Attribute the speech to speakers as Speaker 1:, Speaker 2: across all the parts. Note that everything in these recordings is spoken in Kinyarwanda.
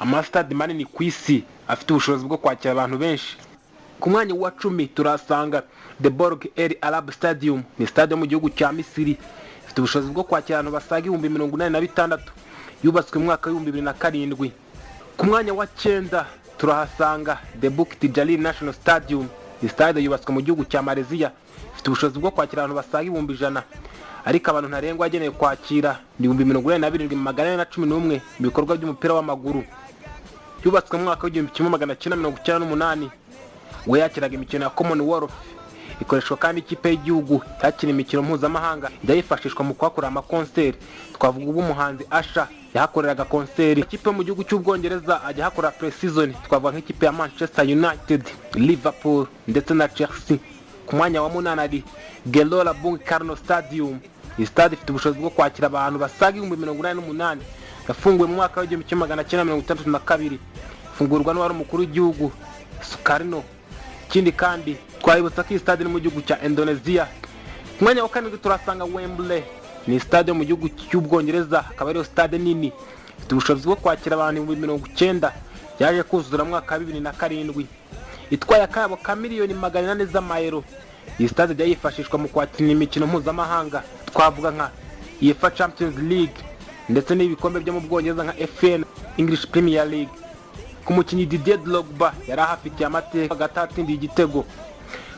Speaker 1: Amasitade manini ku isi afite ubushobozi bwo kwakira abantu benshi. Ku mwanya wa 10 turasanga The Borg El Arab Stadium. Ni stade yo mu gihugu cya Misiri, ifite ubushobozi bwo kwakira abantu basaga 86,000. Yubatswe mu mwaka wa 2007. Ku mwanya wa 9 turahasanga The Bukit Jalil National Stadium. Ni stade yubatswe mu gihugu cya Malaysia, ifite ubushobozi bwo kwakira abantu basaga 100,000, ariko abantu ntarengwa yagenewe kwakira ni 47,411 mu bikorwa by'umupira w'amaguru. Yubatswe mu mwaka wa 1998, we yakiraga imikino ya Commonwealth. Ikoreshwa kandi ikipe y'igihugu yakina imikino mpuzamahanga, ijya yifashishwa mu kuhakorera amakonseri. Twavuga ubwo umuhanzi Usher yahakoreraga konseri. Ikipe yo mu gihugu cy'Ubwongereza ajya ahakorera pre-season, twavuga nk'ikipe ya Manchester United, Liverpool ndetse na Chelsea. Ku mwanya wa 8 ari Gelora Bung Karno Stadium. Iyi stade ifite ubushobozi bwo kwakira abantu basaga 88,000. Yafunguwe mu mwaka wa 1962, ifungurwa n'uwari umukuru w'igihugu Sukarno. Ikindi kandi twabibutsa ko iyi stade iri mu gihugu cya Indonesia. Ku mwanya wa 7 turasanga Wembley. Ni stade yo mu gihugu cy'Ubwongereza, akaba ariyo stade nini, ifite ubushobozi bwo kwakira abantu 90,000. Yaje kuzura mu mwaka wa 2007, itwaye akayabo ka miliyoni 800 z'amayero. Iyi stade ijya yifashishwa mu kwakira imikino mpuzamahanga, twavuga nka UEFA Champions League ndetse n'ibikombe byo mu Bwongereza nka FA, English Premier League. Ku mukinnyi Didier Drogba yari ahafitiye amateka hagati atsindiye igitego.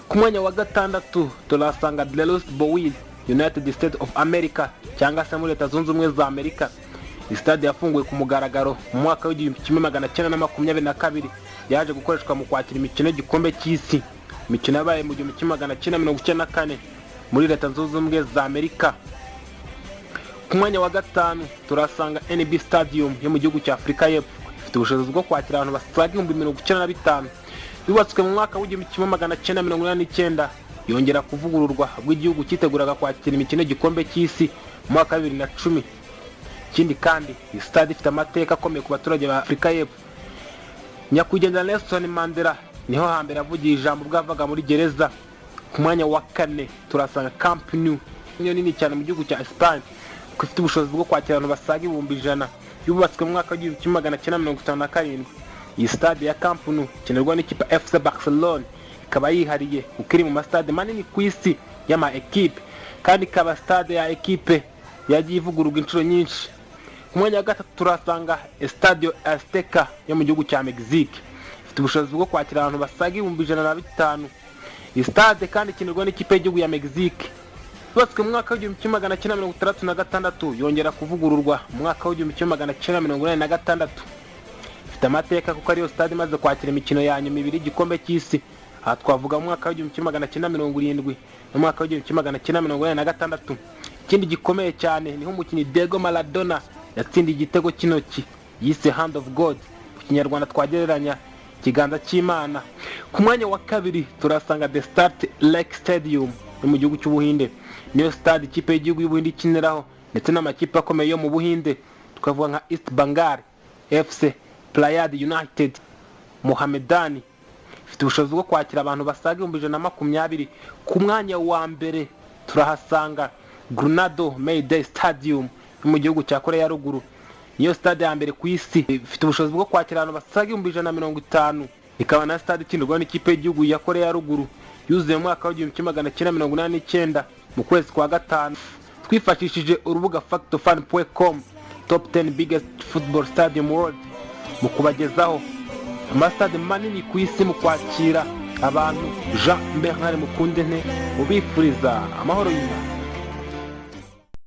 Speaker 1: Ku mwanya wa 6 turasanga Rose Bowl, United States of America, cyangwa se muri Leta Zunze Ubumwe za Amerika. Stade yafunguwe ku mugaragaro mu mwaka wa 1922. Yaje gukoreshwa mu kwakira imikino y'igikombe cy'isi, imikino yabaye mu 1994 muri Leta Zunze Ubumwe za Amerika. Ku mwanya wa 5 turasanga NB Stadium yo mu gihugu cya Afurika y'Epfo. Ifite ubushobozi bwo kwakira abantu basaga 95,000. Yubatswe mu mwaka wa 1989, yongera kuvugururwa ubwo igihugu cyiteguraga kwakira imikino y'igikombe cy'isi mu mwaka wa 2010. Ikindi kandi iyi stade ifite amateka akomeye ku baturage ba Afurika y'Epfo. Nyakwigendera Nelson Mandela niho hambere avugiye ijambo ubwo yavaga muri gereza. Ku mwanya wa 4 turasanga Camp Nou, niyo nini cyane mu gihugu cya Espagne, kuko ifite ubushobozi bwo kwakira abantu basaga 100,000. Yubatswe mu mwaka wa 1957. Iyi stade ya Camp Nou ikinirwa n'ikipe FC Barcelone, ikaba yihariye kuko iri mu masitade manini ku isi y'ama ekipe, kandi ikaba stade ya ekipe yagiye ivugururwa inshuro nyinshi. Ku mwanya wa 3 turasanga Estadio Azteca yo mu gihugu cya Mexique. Ifite ubushobozi bwo kwakira abantu basaga 105,000. Iyi stade kandi ikinirwa n'ikipe y'igihugu ya Mexique. Yubatswe mu mwaka wa 1966, yongera kuvugururwa mu mwaka wa 1986. Ifite amateka kuko ariyo stade imaze kwakira imikino ya nyuma ibiri y'igikombe cy'isi. Aha twavuga mu mwaka wa 1970 n'umwaka wa 1986. Ikindi gikomeye cyane niho umukinnyi Diego Maradona yatsindiye igitego cy'intoki yise "Hand of God", mu Kinyarwanda twagereranya ikiganza cy'Imana. Ku mwanya wa 2 turasanga The Salt Lake Stadium yo mu gihugu cy'Ubuhinde. Niyo stade ikipe y'igihugu y'Ubuhinde ikiniraho ndetse n'amakipe akomeye yo mu Buhinde, twavuga nka East Bengal FC, Prayad United, Mohammedan. Ifite ubushobozi bwo kwakira abantu basaga 120,000. Ku mwanya wa 1 turahasanga Granado May Day Stadium yo mu gihugu cya Korea ya Ruguru. Niyo stade ya mbere ku isi, ifite ubushobozi bwo kwakira abantu basaga 150,000, ikaba na stade ikinirwaho n'ikipe y'igihugu ya Korea ya Ruguru. Yuzuye mu mwaka wa 1989 mu kwezi kwa gatanu. Twifashishije urubuga factofan.com, top 10 biggest football stadium world, mu kubagezaho amasitade manini ku isi mu kwakira abantu. Jean Bernard Mukundente ubifuriza amahoro y'Imana.